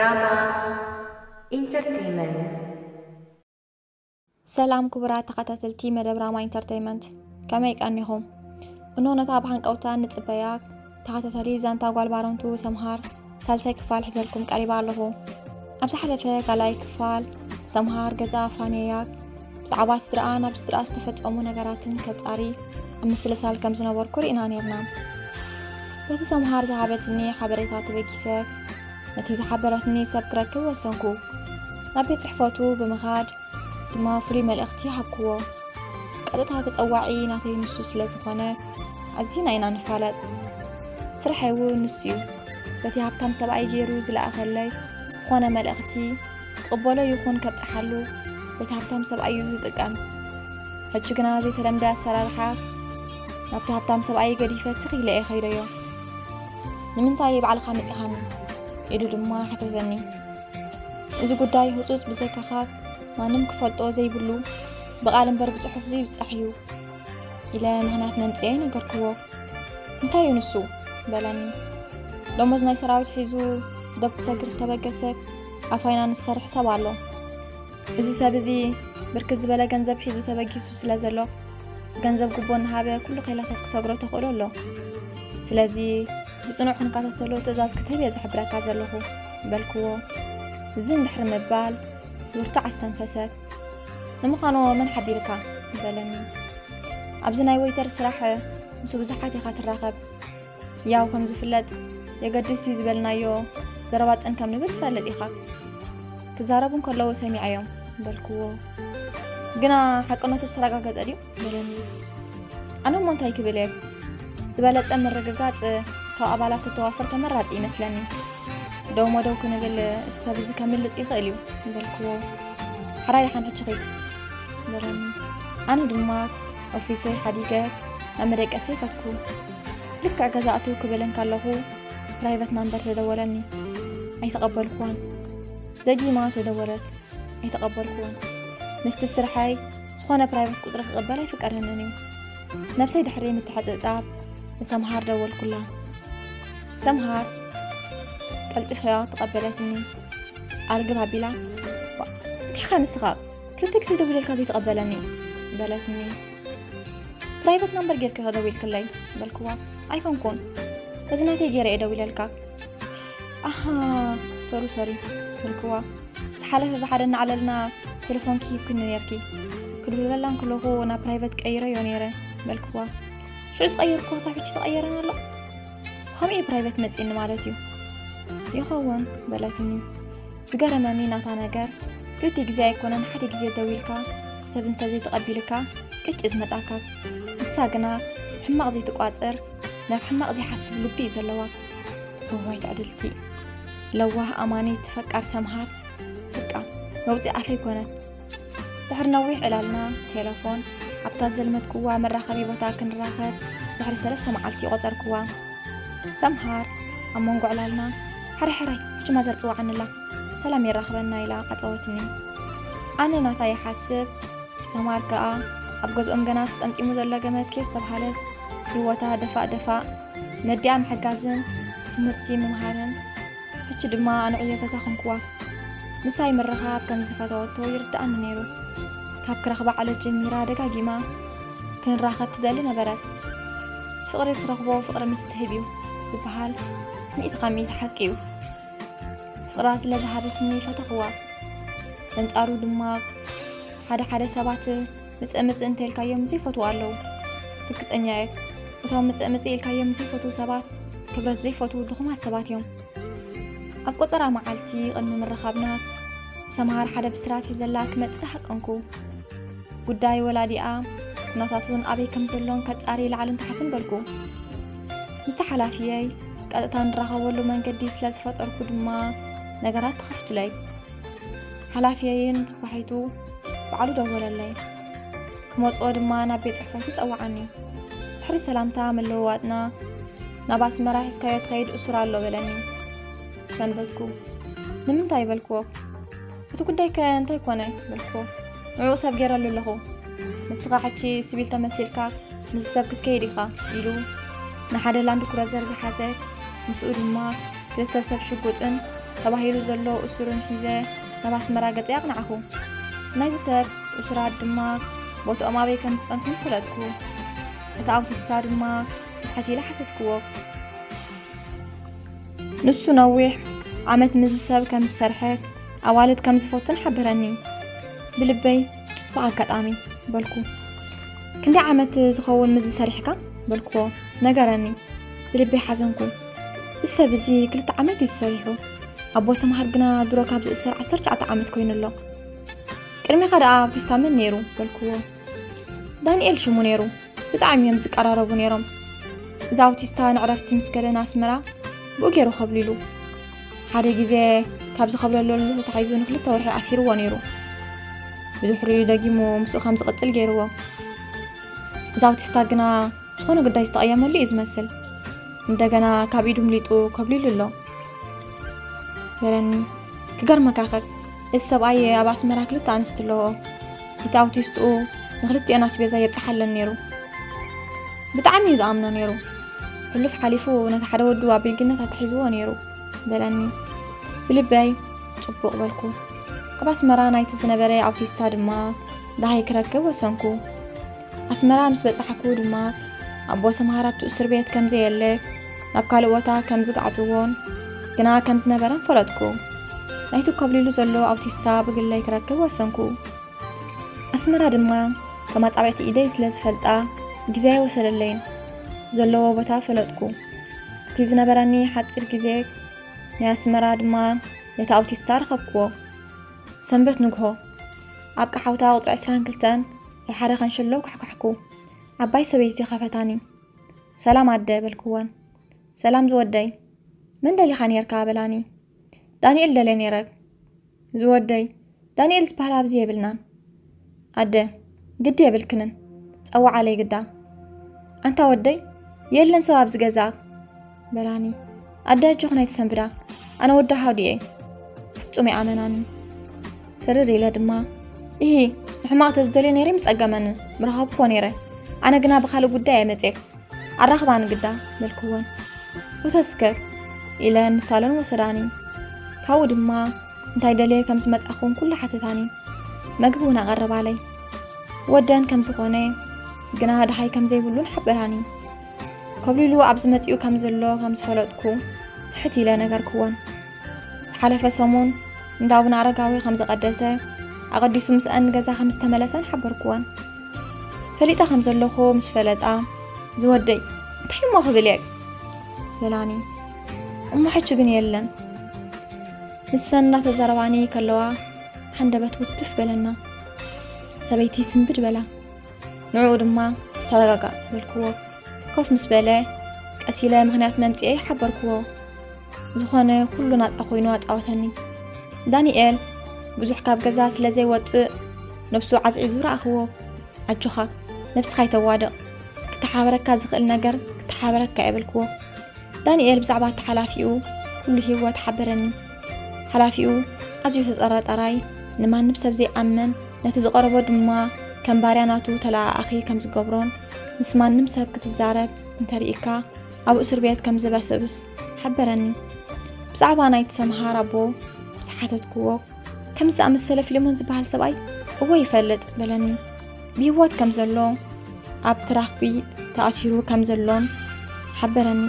ራማ ኢንተርቴይመንት። ሰላም ክቡራት ተኸታተልቲ መደብ ራማ ኢንተርቴይመንት፣ ከመይ ቀኒኹም? እኖ ነታ ብሃንቀውታ ንጽበያ ተኸታታሊ ዛንታ ጓል ባረንቱ ሰምሃር ሳልሳይ ክፋል ሒዘልኩም ቀሪባ ኣለኹ። ኣብ ዝሓለፈ ካልኣይ ክፋል ሰምሃር ገዛ ፋንየያ ብዛዕባ ስድራኣ ናብ ስድራኣ ዝተፈጸሙ ነገራትን ከጻሪ ኣብ ምስልሳል ከም ዝነበርኩ ርኢና ነርና። በቲ ሰምሃር ዝሃበትኒ ሓበሬታ ተበጊሰ ነቲ ዝሓበረትኒ ሰብ ክረክብ ወሰንኩ። ናብ ቤት ጽሕፈቱ ብምኻድ ድማ ፍሉይ መልእኽቲ ሃብክዎ። ቀጥታ ተጸዋዒ ናተይ ንሱ ስለ ዝኾነ ኣዚና ኢና ንፋለጥ። ስርሐይ እውን ንሱ እዩ። በቲ ሃብታም ሰብኣይ ገይሩ ዝለኣኸለይ ዝኾነ መልእኽቲ ክቕበሎ ይኹን ከብጽሓሉ በቲ ሃብታም ሰብኣይ እዩ ዝጥቀም። ሕጂ ግና ዘይተለምደ ኣሰራርሓ ናብቲ ሃብታም ሰብኣይ ገዲፈ ትኽ ኢለ እየ ከይደዮ። "ንምንታይ ባዕልኻ መጺኻኒ?" ኢሉ ድማ ሓተተኒ። "እዚ ጉዳይ ህጹጽ ብዘይካኻ ማንም ክፈልጦ ዘይብሉ ብቓል እምበር ብጽሑፍ ዘይብጻሕ እዩ" ኢለ ምኽንያት መምጽኤ ነገርክዎ። "እንታይ እዩ ንሱ?" በለኒ። "ደሞዝ ናይ ሰራዊት ሒዙ ደብ ክሰግር ዝተበገሰ ኣብ ፋይናንስ ዝሰርሕ ሰብ ኣሎ። እዚ ሰብ እዚ ብርክት ዝበለ ገንዘብ ሒዙ ተበጊሱ ስለ ዘሎ፣ ገንዘብ ጉቦ እናሃበ ኩሉ ኸይላታት ክሰግሮ ተኽእሎ ኣሎ። ስለዚ ብጽኑዕ ክንከታተሎ ትእዛዝ ክትህብ እየ ዝሕብረካ ዘለኹ" በልክዎ። እዚ እንድሕሪ ምባል ብርቱዕ ኣስተንፈሰ። "ንምዃኑ መን ሓቢርካ?" በለኒ። "ኣብዚ ናይ ወይተር ስራሕ ምስ ብዙሓት ኢኻ ትራኸብ። ያው ከም ዝፍለጥ የገድስ እዩ ዝበልናዮ ዘረባ ጽን ከም ንብል ትፈልጥ ኢኻ። ክዛረቡ እንከለዉ ሰሚዐዮም" በልክዎ። "ግና ሓቅነቱ ዝተረጋገጸ ድዩ?" በለኒ። "ኣነ እሞ እንታይ ክብል እየ? ዝበለጸ ምርግጋጽ ካብ ኣባላት ተተዋፍር ተመራጺ ይመስለኒ። ደው መደው ክንብል ሰብ እዚ ከምልጥ ይኽእል እዩ" በልክዎ። "ሓራይ ዲኻን ሕጂ ኺድ" በለኒ። ኣነ ድማ ኦፊሰይ ሓዲገ ናብ መደቀሰይ ከድኩ። ልክዕ ገዛ ኣትው ክብል እንከለኹ ፕራይቨት ናምበር ተደወለኒ። ኣይተቐበልኩዋን። ደጊማ ተደወለት። ኣይተቐበልኩዎን። ምስቲ ስርሐይ ዝኾነ ፕራይቨት ቁጽሪ ክቕበል ኣይፍቀደንን እዩ። ነብሰይ ድሕሪ ምትሕጽጻብ ንሰምሃር ደወልኩላ። ሰምሃር ቀልጢፋ ተቐበለትኒ። ኣልግብ ኣቢላ፣ "ዋ፣ እንታይ ኢኻ ንስኻ? ክልተ ግዜ ደዊለልካ ዘይትቐበለኒ?" በለትኒ። "ፕራይቨት ናምበር ጌርኪ ደዊልክለይ?" በልክዋ። "ኣይኮንኩን፣ በዚ ናተይ ገይረ እየ ደዊለልካ።" "ኣሃ፣ ሶሪ፣ ሶሪ" በልክዋ። "ዝሓለፈ ብሓደ እናዕለልና ቴሌፎንኪ ሂብክኒ ኔርኪ። ክድውለላ እንከለኹ ናብ ፕራይቨት ቀይረዮ ኔረ" በልክዋ። "ሽዑ ዝቐየርኩ ክሳብ ሕጂ ተቐየረን ኣሎ? ብኸምኡ እዩ ፕራይቨት መጺእኒ ማለት እዩ?" "ይኸውን" በለትኒ። ዝገረመኒ ናታ ነገር፣ ክልተ ግዜ ኣይኮነን ሓደ ግዜ ደዊልካ ሰብ እንተዘይተቐቢልካ ቅጭ ዝመጻካ። ንሳ ግና ሕማቕ ዘይትቋጽር፣ ናብ ሕማቕ ዘይሓስብ ልቢ እዩ ዘለዋ። እዋይ ትዕድልቲ። ለዋህ ኣማኒት ፈቃር ሰምሃር። በቃ መውጽኢ ኣፈይ ኮነት። ድሕሪ ነዊሕ ዕላልና ቴሌፎን ኣብታ ዘልመድክዋ መራኸቢ ቦታ ክንራኸብ ድሕሪ ሰለስተ መዓልቲ ቆጸርክዋ። ሰምሃር ኣብ መንጎ ዕላልና፣ "ሕራይ ሕራይ፣ ሕጂ ማዘር ጽዋዓኒ ኣላ፣ ሰላም የራኽበና" ኢላ ዓጸወትኒ። ኣነ ናታ ይሓስብ፣ ሰምሃር ከኣ ኣብ ገዝኦም ገና ተጠምጢሙ ዘሎ ገመድ ከየስተብሃለት ህይወታ ደፋእ ደፋእ፣ ነዲኣ ምሕጋዝን ትምህርቲ ምምሃርን። ሕጂ ድማ ኣንዕዮ ገዛ ኮንክዋ። ምሳይ ምርኻብ ከም ዝፈተወቶ ይርድኣኒ ነይሩ። ካብ ክረኽባ ዕለት ጀሚራ ደጋጊማ ክንራኸብ ትደሊ ነበረት። ፍቕሪ ትረኽቦ ፍቕሪ ምስ ትህብ እዩ ዝበሃል ሚእቲ ካብ ሚእቲ ሓቂ እዩ። ፍቕራ ስለ ዝሃበትኒ ፈተኽዋ። ኣንጻሩ ድማ ሓደ ሓደ ሰባት ምጽእ ምጽእ እንተኢልካዮም ዘይፈትዉ ኣለዉ። ርግጸኛ እየ፣ እቶም ምጽእ ምጽእ ኢልካዮም ዘይፈትዉ ሰባት ክብረት ዘይፈትዉ ድኹማት ሰባት እዮም። ኣብ ቆጸራ መዓልቲ ቅድሚ ምርኻብና ሰምሃር ሓደ ብስራት ሒዘላ ክመጽእ ሃቀንኩ። ጉዳይ ወላዲኣ ኩነታቱን ኣበይ ከም ዘሎን ከጻሪ ላዕልን ታሕትን በልኩ። ምስቲ ሓላፊየይ ቀጥታ ንራኸበሉ መንገዲ ስለ ዝፈጠርኩ ድማ ነገራት ተኸፍቱለይ። ሓላፊየይን ጽባሒቱ ባዕሉ ደወለለይ። ክመጽኦ ድማ ናብ ቤት ጽሕፈቱ ጸውዓኒ። ድሕሪ ሰላምታ ምልውዋጥና፣ "ናብ ኣስመራ ሒዝካዮ ትኸይድ እሱር ኣሎ" በለኒ። ሰንበድኩ። "ንምንታይ?" በልክዎ። "እቲ ጉዳይከ እንታይ ኮነ?" በልክዎ። "ንዕኡ ሰብ ገይረሉ ኣለኹ። ንስኻ ሕጂ ሲቪል ተመሲልካ ምስ ሰብ ክትከይድ ኢኻ" ኢሉ ንሓደ ላንድ ክሩዘር ዝሓዘ፣ ምስኡ ድማ ክልተ ሰብ ሽጉጥን ተባሂሉ ዘሎ እሱርን ሒዘ ናብ ኣስመራ ገጸ ኣቕናዕኹ። ናይዚ ሰብ እሱራት ድማ ቦትኦም ኣበይ ከም ዝጸንሑን ፈለጥኩ። እቲ ኣውቲስታ ድማ ብትሕት ኢለ ሓተትክዎ። ንሱ ነዊሕ ዓመት ምስዚ ሰብ ከም ዝሰርሐ ኣዋልድ ከም ዝፈቱን ሓበረኒ። ብልበይ ጽቡቕ ኣጋጣሚ በልኩ። ክንደይ ዓመት ዝኸውን ምስዚ ሰሪሕካ በልክዎ። ነገረኒ። ብልበይ ሓዘንኩ። እዚ ሰብ እዚ ክልተ ዓመት እዩ ዝሰሪሑ። ኣቦ ሰምሃር ግና ድሮ ካብ ዝእሰር ዓሰርተ ትሽዓተ ዓመት ኮይኑ ኣሎ። ቅድሚኻ ደኣ ኣውቲስታ መን ነይሩ በልክዎ። ዳንኤል ሽሙ ነይሩ። ብጣዕሚ እዮም ዝቀራረቡ ነይሮም። እዚ ኣውቲስታ ንዕረፍቲ ምስ ከደ ንኣስመራ ብኡ ገይሩ ከብሊሉ። ሓደ ግዜ ካብ ዝኸብለለሉ ተታሒዙ ንክልተ ወርሒ ኣሲርዎ ነይሩ። ብድሕሪኡ ደጊሙ ምስኡ ከም ዝቕጽል ገይርዎ። እዚ ኣውቲስታ ግና ዝኾነ ጉዳይ ዝተቐየመሉ እዩ ዝመስል። እንደገና ካብ ኢዱ ምሊጡ ከብሊሉ ኣሎ በለኒ። ክገርመካ ኸ፣ እዚ ሰብኣይ ኣብ ኣስመራ ክልተ ኣንስቲ ኣለዎ። እቲ ኣውቲስትኡ ንክልቲኦን ኣስቤዛ የብጽሓለን ነይሩ። ብጣዕሚ እዩ ዝኣምኖ ነይሩ። ሕሉፍ ሓሊፉ ነቲ ሓደ ወዱ ኣብ ብልግነት ኣትሒዝዎ ነይሩ በለኒ። ብልበይ ጽቡቕ በልኩ። ኣብ ኣስመራ ናይቲ ዝነበረ ኣውቲስታ ድማ ደሃይ ክረክብ ወሰንኩ። ኣስመራ ምስ በጻሕኩ ድማ ኣቦ ሰምሃር ኣብቲ እስር ቤት ከም ዘየለ፣ ናብ ካልእ ቦታ ከም ዝጋዕዝዎን ግና ከም ዝነበረን ፈለጥኩ። ናይቲ ኮብሊሉ ዘሎ ኣውቲስታ ብግለይ ክረክብ ወሰንኩ። ኣስመራ ድማ ተማጻብዕቲ ኢደይ ስለ ዝፈልጣ ግዜ ኣይወሰደለይን። ዘለዎ ቦታ ፈለጥኩ። እቲ ዝነበረኒ ሓጺር ግዜ ናይ ኣስመራ ድማ ነቲ ኣውቲስታ ረኸብክዎ። ሰንበት ንግሆ ኣብ ቀሓውታ ቁጽሪ ዕስራን ክልተን ኣብ ሓደ ከንሸሎ ኳሕኳሕኩ። ዓባይ ሰበይቲ ከፈታኒ። "ሰላም ኣደ" በልክወን። "ሰላም ዝወደይ፣ መን ደሊኻ ኔርካ?" በላኒ። "ዳንኤል ደልየ ኔረ ዝወደይ፣ ዳንኤል ዝበሃል ኣብዚ የብልናን." "ኣደ፣ ግዲ የብልክንን፣ ጸውዓለይ ግዳ." "ኣንታ ወደይ፣ የለን ሰብ ኣብዚ ገዛ" በላኒ። "ኣደ፣ ኣጆኺ ኣይትሰንብዳ፣ ኣነ ወዲ ኣሃዱ እየ፣ ፍጹም ይኣመናኒ።" ትርር ኢለ ድማ፣ "ኢሂ፣ ንሕማቕ ተዝደልዮ ነይረ ምጸገመኒ፣ ምረኸብኩዎ ነይረ። ኣነ ግና ብኻልእ ጉዳይ እየ መጽየ፣ ኣራኽባኒ ግዳ" በልክወን። "እቶ እስከ" ኢለን ንሳሎን ወሰዳኒ። ካብኡ ድማ እንታይ ደልየ ከም ዝመጻኹን ኩሉ ሓተታኒ። መግቢ እውን ኣቐረባለይ። ወደን ከም ዝኾነ ግና ደሃይ ከም ዘይብሉን ሓበራኒ። ኮብሊሉ ኣብዚ መጺኡ ከም ዘሎ ከም ዝፈለጥኩ ትሕት ኢለ ነገርክወን። ዝሓለፈ ሰሙን እንዳ ኣቡነ ኣረጋዊ ከም ዝቐደሰ፣ ኣቐዲሱ ምስአን ንገዛ ከም ዝተመለሰን ሓበርክወን። ፈሊጠ ከም ዘለኹ ምስ ፈለጣ፣ "ዝወደይ፣ እንታይ እሞ ክብል እየ?" በላኒ። እሞ ሕጂ ግን የለን። ንሰን እናተዛረባኒ ከለዋ፣ ሃንደበት ውትፍ በለና። ሰበይቲ ስንብድ በላ። ንዕኡ ድማ፣ "ተረጋጋእ" በልክዎ። ኮፍ ምስ በለ፣ ቀስ ኢለ ምኽንያት መምጽኤ ሓበርክዎ። ዝኾነ ኩሉ ናጻ ኮይኑ ኣጻወተኒ። ዳንኤል ብዙሕ ካብ ገዛ ስለ ዘይወጽእ፣ ነብሱ ዓጽዒዙ ረኣኽዎ። "ኣጆኻ፣ ነብስኻ ኣይተዋድቕ። ክተሓበረካ ዝኽእል ነገር ክተሓበረካ" እየ በልክዎ። ዳንኤል ብዛዕባ እቲ ሓላፊኡ ኩሉ ህይወት ሓበረኒ። ሓላፊኡ ኣዝዩ ተጠራጣራይ፣ ንማንም ሰብ ዘይኣምን፣ ነቲ ዝቐረቦ ድማ ከም ባርያ ናቱ ተለኣኣኺ ከም ዝገብሮን ምስ ማንም ሰብ ክትዛረብ እንተርኢካ ኣብ እስር ቤት ከም ዝበሰብስ ሓበረኒ። ብዛዕባ ናይቲ ሰምሃር ኣቦ ምስ ሓተትክዎ፣ "ከምዚ ዝኣመሰለ ፊልሞን ዝበሃል ሰብኣይ እወ ይፈልጥ" በለኒ። ብህይወት ከም ዘሎ፣ ኣብ ትራክቢ ተኣሲሩ ከም ዘሎን ሓበረኒ።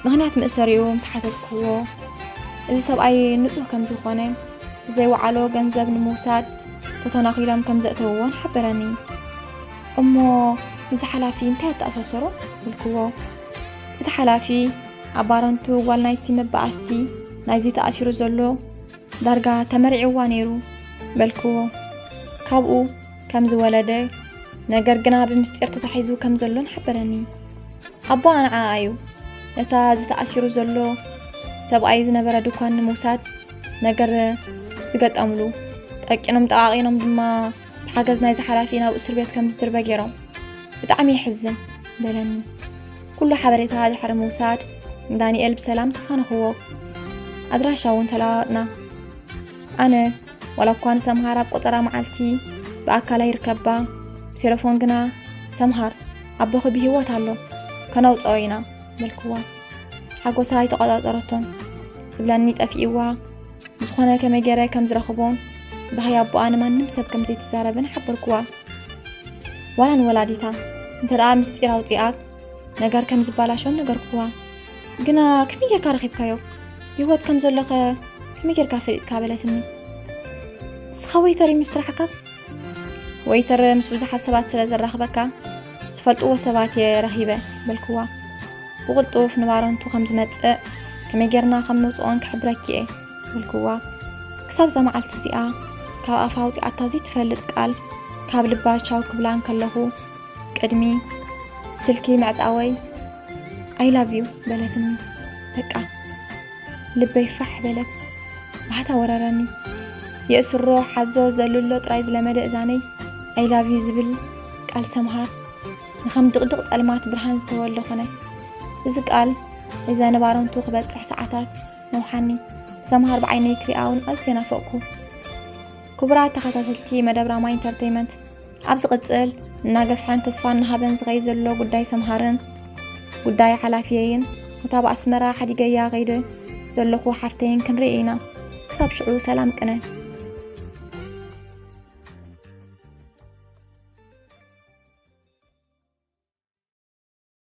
ምኽንያት መእሰሪኡ ምስ ሓተትክዎ፣ "እዚ ሰብኣይ ንጹህ ከም ዝኾነ፣ ብዘይ ወዓሎ ገንዘብ ንምውሳድ ተተናኺሎም ከም ዘእተውዎን ሓበረኒ።" "እሞ እዚ ሓላፊ እንታይ ኣተኣሳሰሮ?" በልክዎ። "እቲ ሓላፊ ኣብ ባረንቱ ጓል ናይቲ መባኣስቲ ናይዚ ተኣሲሩ ዘሎ ዳርጋ ተመሪዕዋ ነይሩ" በልክዎ። "ካብኡ ከም ዝወለደ፣ ነገር ግና ብምስጢር ተታሒዙ ከም ዘሎን ሓበረኒ። ኣቦኣ ንዓኣ እዩ ነታ እዚ ተኣሲሩ ዘሎ ሰብኣይ ዝነበረ ድኳን ንምውሳድ ነገር ዝገጠምሉ። ጠቂኖም ጠቓቒኖም ድማ ብሓገዝ ናይዚ ሓላፊ ናብ እስር ቤት ከም ዝድርበ ገይሮም። ብጣዕሚ የሕዝን" በለኒ። ኩሉ ሓበሬታ ድሕሪ ምውሳድ፣ ንዳንኤል ብሰላም ተፋነኽዎ። ኣድራሻ እውን ተለዋወጥና። ኣነ ዋላ እኳ ንሰምሃር ኣብ ቆጸራ መዓልቲ ብኣካል ኣይርከባ፣ ብቴሌፎን ግና፣ "ሰምሃር፣ ኣቦኺ ብህይወት ኣሎ፣ ከነውጽኦ ኢና" በልክዋ። ሓጎሳ ኣይተቖጻጸረቶን። ትብለኒ ጠፊእዋ። ዝኾነ ከመይ ገይረ ከም ዝረኽቦን ባህይ ኣቦኣ ንማንም ሰብ ከም ዘይትዛረብን ሓበርክዋ። ዋላ ንወላዲታ እንተ ደኣ ምስጢር ኣውፂኣ ነገር ከም ዝበላሾን ነገርክዋ። ግና ከመይ ጌርካ ረኺብካዮ? ብህይወት ከም ዘሎኸ ከመይ ጌርካ ፈሊጥካ? በለትኒ። ንስኻ ወይተር እዩ ምስ ስራሕካ? ወይተር ምስ ብዙሓት ሰባት ስለ ዘራኽበካ ዝፈልጥዎ ሰባት እየ ረኺበ በልክዋ። ብቕልጡፍ ንባረንቱ ከም ዝመጽእ ከመይ ጌርና ከም ነውጽኦን ክሕብረኪ እየ በልክዋ። ክሳብ እዛ መዓልቲ እዚኣ ካብ ኣፋ ኣውጺኣታ ዘይትፈልጥ ቃል ካብ ልባ ቻው ክብላ እንከለኹ ቅድሚ ስልኪ ምዕጻወይ I love you በለትኒ። በቃ ልበይ ፋሕ በለት። ባህታ ወረረኒ። የእስሮ ሓዞ ዘልሎ ጥራይ ዝለመደ እዛነይ I love you ዝብል ቃል ሰምሃር ንኸም ድቕድቕ ጸልማት ብርሃን ዝተወልደ ኾነ። እዚ ቃል ሒዘ ንባረንቱ ክበጽሕ ሰዓታት ነውሓኒ። ሰምሃር ብዓይነይ ክሪኣ እውን ኣዝየ ናፈቕኩ። ክቡራት ተኸታተልቲ መደብ ራማ ኢንተርቴይመንት፣ ኣብ ዝቕጽል እናገፍሐን ተስፋ እናሃበን ዝኸይድ ዘሎ ጉዳይ ሰምሃርን ጉዳይ ሓላፍየይን፣ እታ ብኣስመራ ሓዲገያ ከይደ ዘለኹ ሓፍተይን ክንርኢ ኢና። ክሳብ ሽዑ ሰላም ቅነ።